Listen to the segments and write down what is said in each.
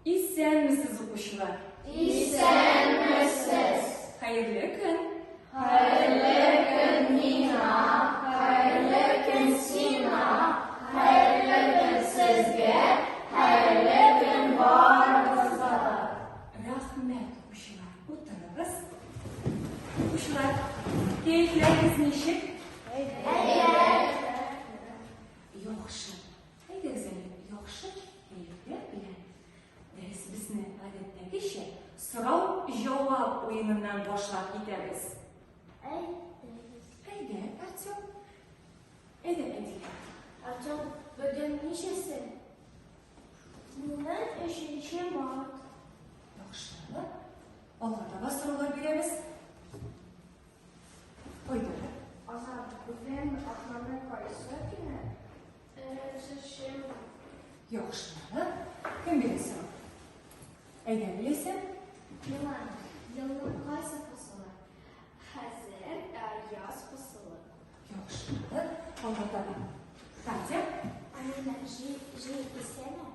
Исәнмесез, укучылар! Исәнмесез! Хәерле көн! Хәерле көн миңа, хәерле көн сиңа, хәерле көн сезгә, хәерле көн барыгызга да! Рәхмәт, укучылар! Утырыгыз. Укучылар, кәефләрегез ничек? Әйбәт! Яхшы. Әйдәгез әле, яхшы кәефләр белән дәресебезне гадәттәгечә сорау-җавап уеныннан башлап китәбез. Әйдәгез. Әйдә, Артем. Әйдә, Әдилә. Артем, бүген ничәсе? Бүген өченче март. Яхшы. Алга таба сораулар бирәбез. Айдар. Азат, бүген атнаның кайсы көне? Сишәмбе. Яхшы. Кем бирә сорау? Әйдә, Ләйсән. Милан, елның кайсы фасылы? Хәзер яз фасылы. Яхшы. Алга таба. Катя. Амина, җил исәме?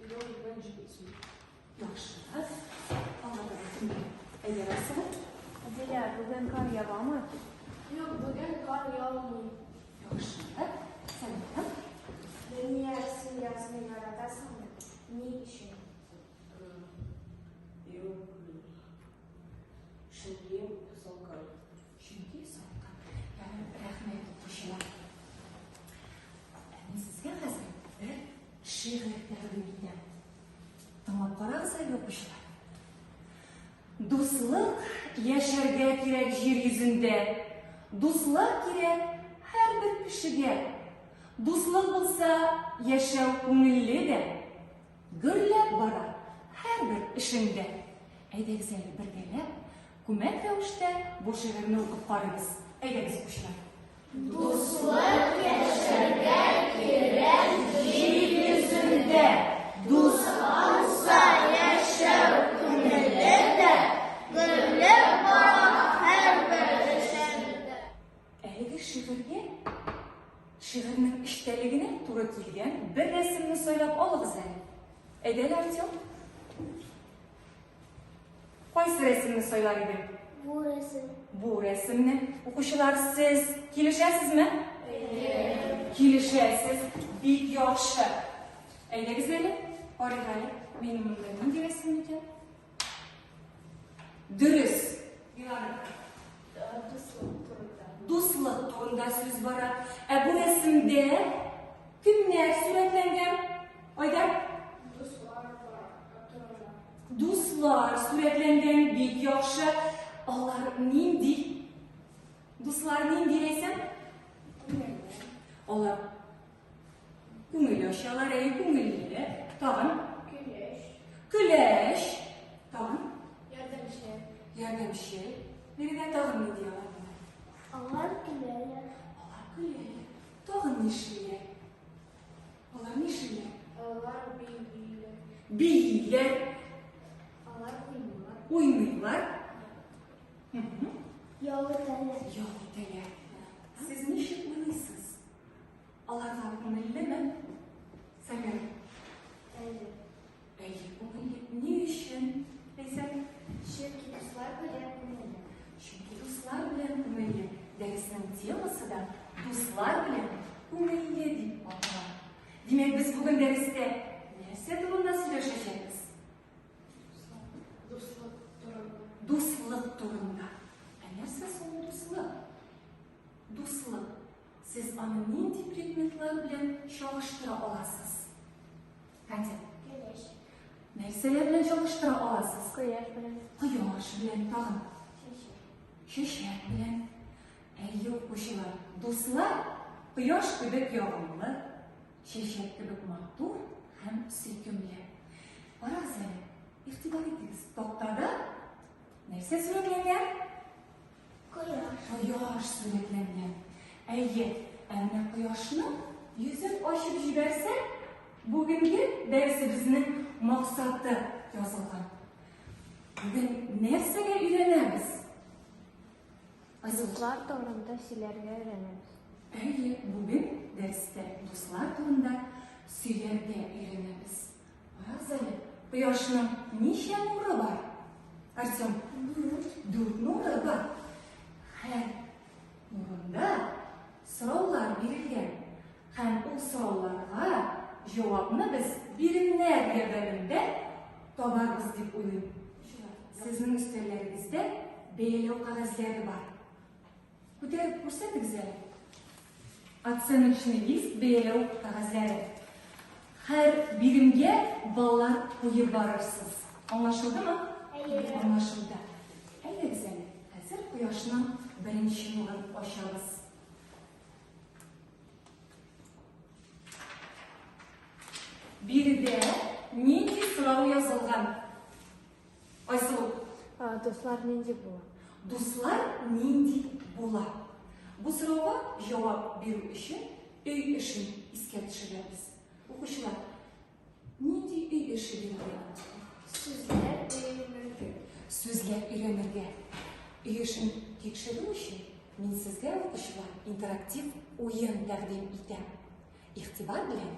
Юк, бүген җил исми. Яхшы. Алга таба кем бирә? Әйдә, Рәсилә. Әдилә, бүген кар явамы? Юк, бүген кар яумый. Яхшы. Сәлам. Дания, син язны яратасыңмы? Ни өчен? Юк. Чөнки салкын. Чөнки салкын. Ярар, рәхмәт, укучылар. Ә мин сезгә хәзер бер шигырь тәкъдим итәм. Тыңлап карагыз әле, укучылар. Дуслык яшәргә кирәк җир йөзендә. Дуслар кирәк һәрбер кешегә. Дуслык булса, яшәү күңелле дә, гөрләп бара һәрбер эшеңдә. Әйдәгез әле бергәләп, күмәк рәвештә бу шигырьне укып карыйбыз. Әйдәгез, укучылар. Дуслык яшәргә кирәк җир йөзендә. Дуслык булса, яшәү күңелле дә, гөрләп бара һәрбер эшеңдә. Әлеге шигырьгә, шигырьнең эчтәлегенә туры килгән бер рәсемне сайлап алыгыз әле. Әйдә әле, Артем. Кайсы рәсемне сайлар идең? Бу рәсем. Бу рәсемне. Укучылар, сез килешәсезме? Әйе. Килешәсез. Бик яхшы. Әйдәгез әле, карыйк әле. Минем монда нинди рәсем икән? Дөрес. Милана. Дуслык турында. Дуслык турында сүз бара. Ә бу рәсемдә кемнәр сурәтләнгән? Айдар? Дуслар бар. Турында. Дуслар сурәтләнгән, бик яхшы. Алар нинди? Дуслар нинди, Ләйсән? Алар күңел ачалар, әйе, күңелле. Тагын? Көләч. Көләч. Тагын? Ярдәмчел. Ярдәмчел. Биредә тагын нинди алар? Алар көләләр. Алар көләләр. Тагын нишлиләр? Алар нишлиләр? Алар бииләр. Бииләр. Алар уйныйлар. Уйныйлар. Ял итәләр. Ял итәләр. Сез ничек уйлыйсыз? Аларга күңеллеме? Самира. Әйе. Әйе, күңелле. Ни өчен, Ләйсән? Чөнки дуслар белән күңелле. Чөнки дуслар белән күңелле. Дәреснең темасы да дуслар белән күңелле дип атала. Димәк, без бүген дәрестә нәрсә турында сөйләшәчәкбез? Дуслык турында. Дуслык турында. Ә нәрсә соң дуслык? Дуслык. Сез аны нинди предметлар белән чагыштыра аласыз? Катя. Кояш. Нәрсәләр белән чагыштыра аласыз? Кояш белән. Кояш белән тагын. Чәчәк. Чәчәк белән. Әйе, укучылар, дуслар кояш кебек ягымлы, чәчәк кебек матур һәм сөйкемле. Карагыз әле, игътибар итегез, тактада нәрсә сурәтләнгән? Кояш. Кояш сурәтләнгән. Әйе, ә менә кояшның йөзен ачып җибәрсәк, бүгенге дәресебезнең максаты язылган. Бүген нәрсәгә өйрәнәбез? Дуслар турында сөйләргә өйрәнәбез. Әйе, бүген дәрестә дуслар турында сөйләргә өйрәнәбез. Карагыз әле, Кояшның ничә нуры бар? Артем? Дүрт. Дүрт нуры бар. Һәр нурында сораулар бирелгән. Һәм ул сорауларга җавапны без биремнәр ярдәмендә табарбыз дип уйлыйм. Сезнең өстәлләрегездә бәяләү кәгазьләре бар. Күтәреп күрсәтегез әле. Оценочный лист бәяләү кәгазьләре. Һәр биремгә баллар куеп барырсыз. Аңлашылдымы? Әйе. Аңлашылды. Әйдәгез әле, хәзер кояшның беренче нурын ачабыз. Биредә нинди сорау язылган? Айсылу. Дуслар нинди була? Дуслар нинди була? Бу сорауга җавап бирү өчен өй эшен искә төшерәбез. Укучылар, нинди өй эше бирелгән? Сүзләр өйрәнергә. Сүзләр өйрәнергә. Өй эшен тикшерү өчен мин сезгә, укучылар, интерактив уен тәкъдим итәм. Игътибар белән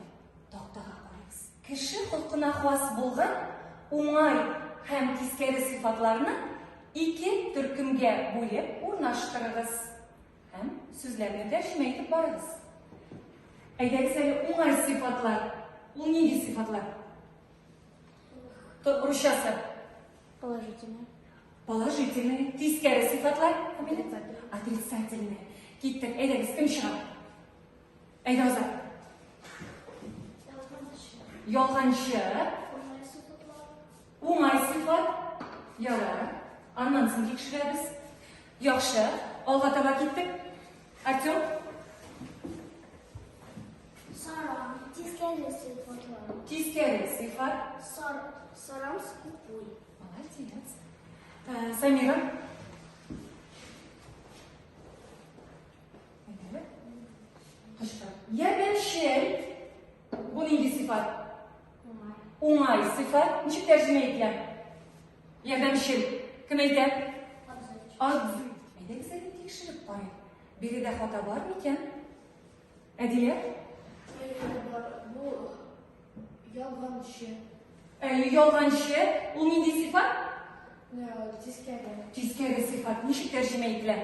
тактага карагыз. Кеше холкына хас булган уңай һәм тискәре сыйфатларны ике төркемгә бүлеп урнаштырыгыз һәм сүзләрне тәрҗемә итеп барыгыз. Әйдәгез әле уңай сыйфатлар. Ул нинди сыйфатлар? Русчасы. Положительный. Положительный. Тискәре сыйфатлар. Отрицательный. Киттек. Әйдәгез, кем чыга? Әйдә, Азат. Ялганчы. Уңай сыйфат. Ярар. Аннан соң тикшерәбез. Яхшы. Алга таба киттек. Артем. Саран. Тискәре сыйфатлар. Тискәре сыйфат. Сар, саран скупой. Молодец. Самира. Ярдәмчел. Бу нинди сыйфат? Уңай сыйфат. Ничек тәрҗемә ителә? Ярдәмчел. Кем әйтә? Отзыв. Әйдәгез әле тикшереп карыйк. Биредә хата бар микән? Әдилә? Бар. Бу ялганчы. Әйе, ялганчы. Ул нинди сыйфат? Тискәре. Тискәре сыйфат. Ничек тәрҗемә ителә?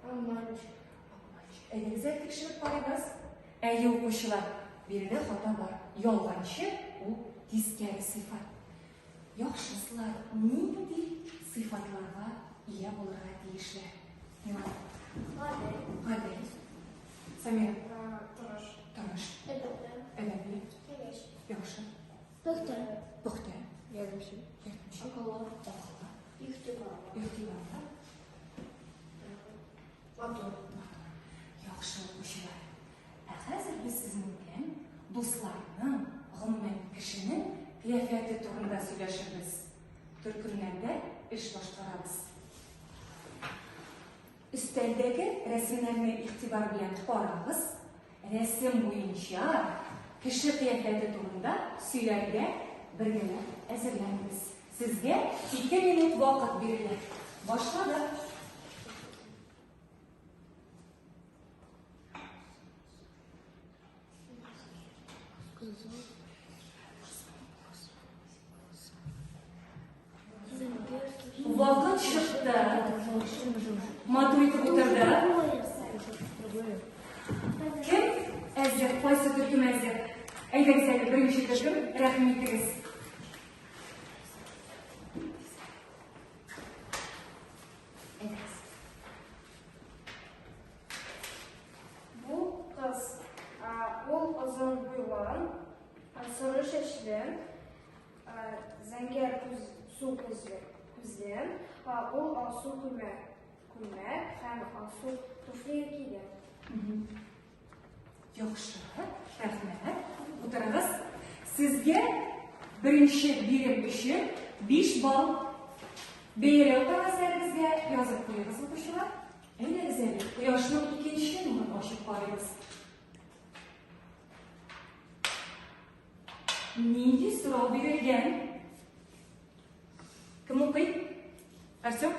Обманщик. Обманщик. Әйдәгез әле тикшереп карыйбыз. Әйе, укучылар, биредә хата бар. Ялганчы ул тискәре сыйфат. Яхшысылар нинди сыйфатларга ия булырга тиешләр? Милана. Гадел. Гадел. Самира. Тырыш. Тырыш. Әдәпле. Әдәпле. Кәләш. Яхшы. Пөхтә. Пөхтә. Ярдәмчел. Ярдәмчел. Акыллы. Акыллы. Игътибарлы. Игътибарлы. Матур. Яхшы укучылар. Ә хәзер без сезнең белән дусларның, гомумән кешенең кыяфәте турында сөйләшербез. Төркемнәрдә эш башкарабыз. Өстәлдәге рәсемнәрне игътибар белән карагыз. Рәсем буенча кеше кыяфәте турында сөйләргә бергәләп әзерләнегез. Сезгә 2 минут вакыт бирелә. Башладык. Вакыт чыкты. Матур итеп утырды. Кем әзер? Кайсы төркем әзер? Әйдәгез әле, беренче төркем, рәхим итегез. Әйдәгез. Бу кыз, ул озын буйлы, соры чәчле, зәңгәр күз, су күзле, күзле, ул алсу күлмәк, күлмәк һәм алсу туфли кигән. Яхшы, рәхмәт. Утырыгыз. Сезгә беренче бирем өчен 5 балл. Бәяләү кәгазьләрегезгә язып куегыз, укучылар. Әйдәгез әле, кояшның икенче нурын ачып карыйбыз. Нинди сорау бирелгән? Кем укый? Артем?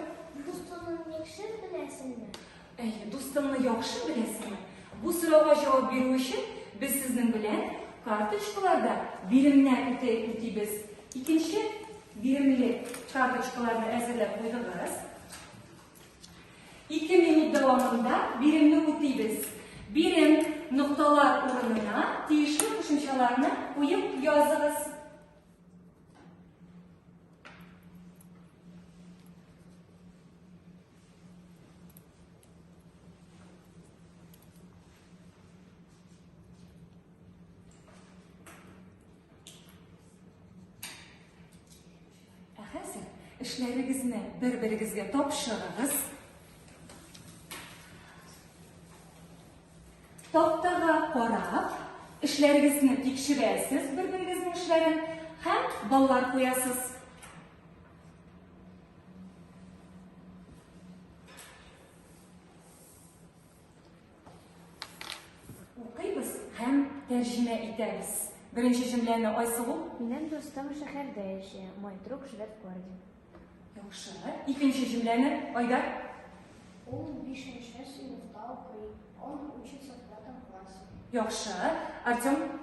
Дустыңны яхшы беләсеңме? Әйе, дустыңны яхшы беләсеңме? Бу сорауга җавап бирү өчен без сезнең белән карточкаларда биремнәр үтә үтибез. Икенче биремле карточкаларны әзерләп куйдыгыз. Ике минут дәвамында биремне үтибез. Бирем нокталар урынына тиешле кушымчаларны куеп языгыз. Ә хәзер эшләрегезне бер-берегезгә тапшырыгыз. Тактага карап, эшләрегезне тикшерәсез, бер-берегезнең эшләрен һәм баллар куясыз. Укыйбыз һәм тәрҗемә итәбез. Беренче җөмләне Айсылу. Минем дустым шәһәрдә яши. Мой друг живет в городе. Яхшы. Икенче җөмләне Айдар. Ул бишенче сыйныфта укый. Он учится в пятом классе. Яхшы. Артем.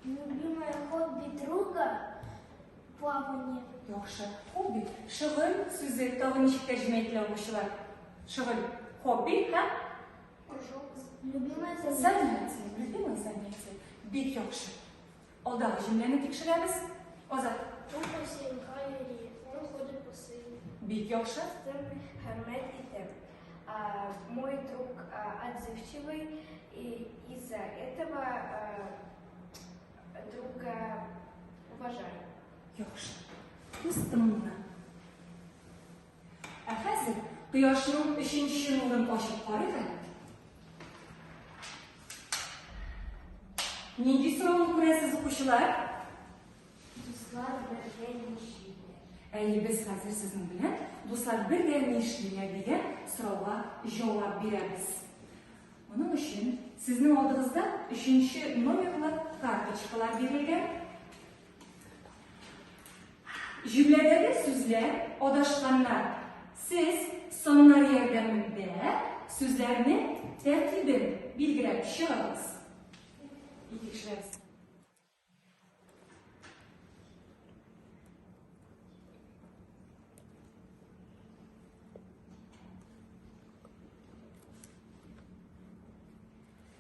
Любимое хобби друга плавание. Яхшы. Хобби, шөгыль сүзе тагын ничек тәрҗемә ителә, укучылар? Шөгыль, хобби һәм Кружок. Любимое занятие. Занятие, любимое занятие. Бик яхшы. Алдагы җөмләне тикшерәбез. Азат. Ул бассейнга йөри. Он ходит в бассейн. Бик яхшы. Дустым хөрмәт итә. Мой друг отзывчивый, и из-за этого друга уважаю. Яхшы. Дустымны. Ә хәзер кояшның өченче нурын ачып карыйк әле. Нинди сорауны күрәсез, укучылар? Дуслар бергә нишлиләр? Әйе, без хәзер сезнең белән дуслар бергә нишлиләр дигән сорауга җавап бирәбез. Моның өчен сезнең алдыгызда өченче номерлы карточкалар бирелгән. Җөмләдәге сүзләр адашканнар. Сез саннар ярдәмендә сүзләрнең тәртибен билгеләп чыгыгыз. Тикшерәбез.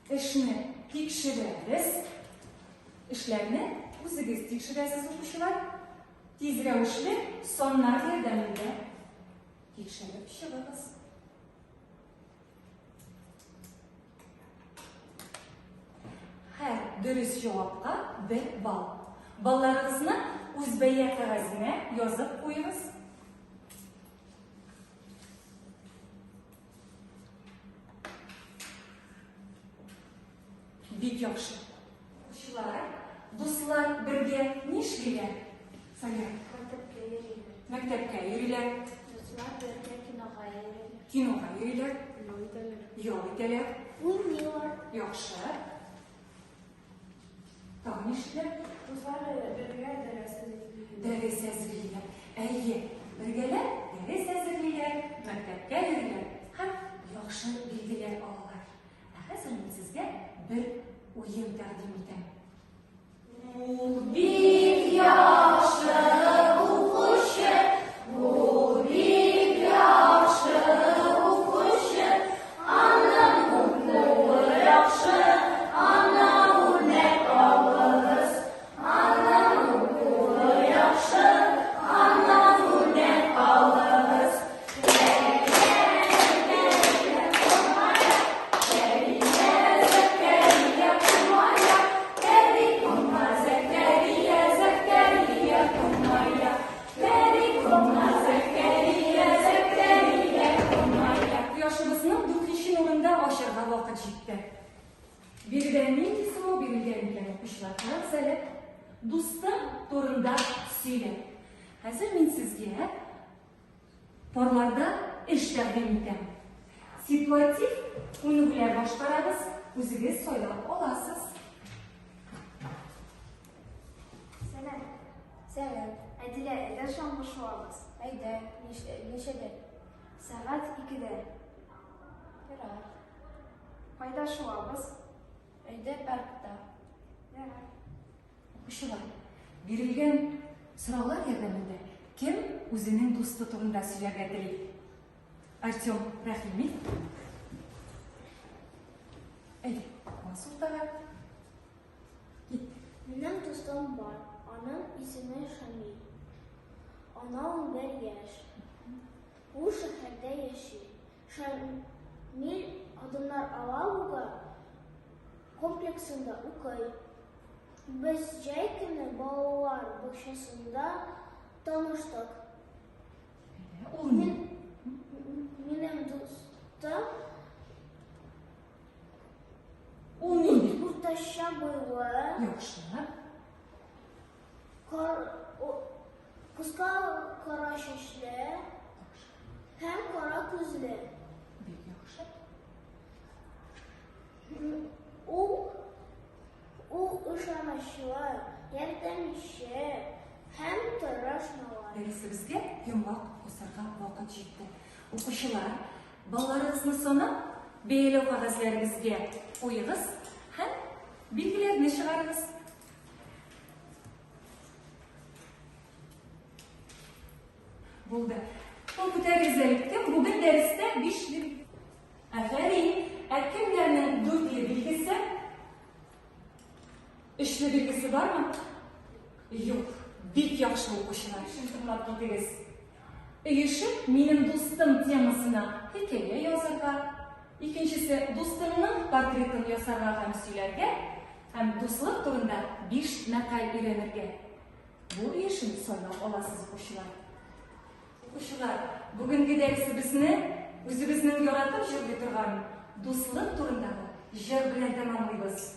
Эшне тикшерәбез. Эшләрне үзегез тикшерәсез, укучылар. Тиз рәвешле саннар ярдәмендә тикшереп чыгыгыз. Һәр дөрес җавапка бер балл. Балларыгызны үзбәя кәгазенә язып куегыз. Бик яхшы. Укучылар, дуслар бергә нишлиләр? Сания. Мәктәпкә йөриләр. Мәктәпкә йөриләр. Дуслар бергә кинога йөриләр. Кинога йөриләр. Ял итәләр. Ял итәләр. Уйныйлар. Яхшы. Тагын нишлиләр? Дуслар бергә дәрес әзерлиләр. Дәрес әзерлиләр. Әйе, бергәләп дәрес әзерлиләр, мәктәпкә йөриләр һәм яхшы билгеләр алалар. Ә хәзер мин сезгә бер уен тәкъдим итәм. Ул бик яхшы укучы, ул бик яхшы укучы, аның укуы яхшы, аннан үрнәк алыгыз. Аның укуы яхшы, аннан үрнәк алыгыз. Кояшыбызның дүртенче нурында ачарга вакыт җитте. Биредә нинди сорау бирелгән икән, укучылар? Карагыз әле. Дустың турында сөйлә. Хәзер мин сезгә Парларда эш тәкъдим итәм. Ситуатив күнегүләр башкарабыз, үзегез сайлап аласыз. Сәлам. Сәлам. Әдилә, әйдә чаңгы шуабыз. Әйдә, ничәдә? Сәгать икедә. Ярар. Кайда шуабыз? Әйдә паркта. Укучылар, бирелгән сораулар ярдәмендә кем үзенең дусты турында сөйләргә тели? Артем Рәхимов. Әйдә, бас уртага. Кит. Минем дустым бар, аның исеме Шамил. Аңа 11 яшь. Ул шәһәрдә яши. Шамил Адымнар Алабуга комплексында укый. Без җәй көне балалар бакчасында таныштык. Ул ни? Минем дустым Ул нинди? Уртача буйлы. Яхшы. Кар, кыска кара чәчле һәм кара күзле. Бик яхшы. Ул ул ышанычлы, ярдәмче һәм тырыш малай. Дәресебезгә йомгак ясарга вакыт җитте. Укучылар, балларыгызны санап, бәяләү кәгазьләрегезгә куегыз һәм билгеләрне чыгарыгыз. Булды. Кул күтәрегез әле. Кем бүген дәрестә 5 Афәрин! Ә кемнәрнең дүртле билгесе? Өчле билгесе бармы? Юк. Бик яхшы укучылар. Өчен тыңлап китегез. Өй эше минем дустым темасына хикәя язарга, икенчесе дустыңның портретын ясарга һәм сөйләргә, һәм дуслык турында биш мәкаль өйрәнергә. Бу өй эшен сайлап аласыз, укучылар. Укучылар, бүгенге дәресебезне үзебезнең яратып җырлый торган дуслык турындагы җыр белән тәмамлыйбыз.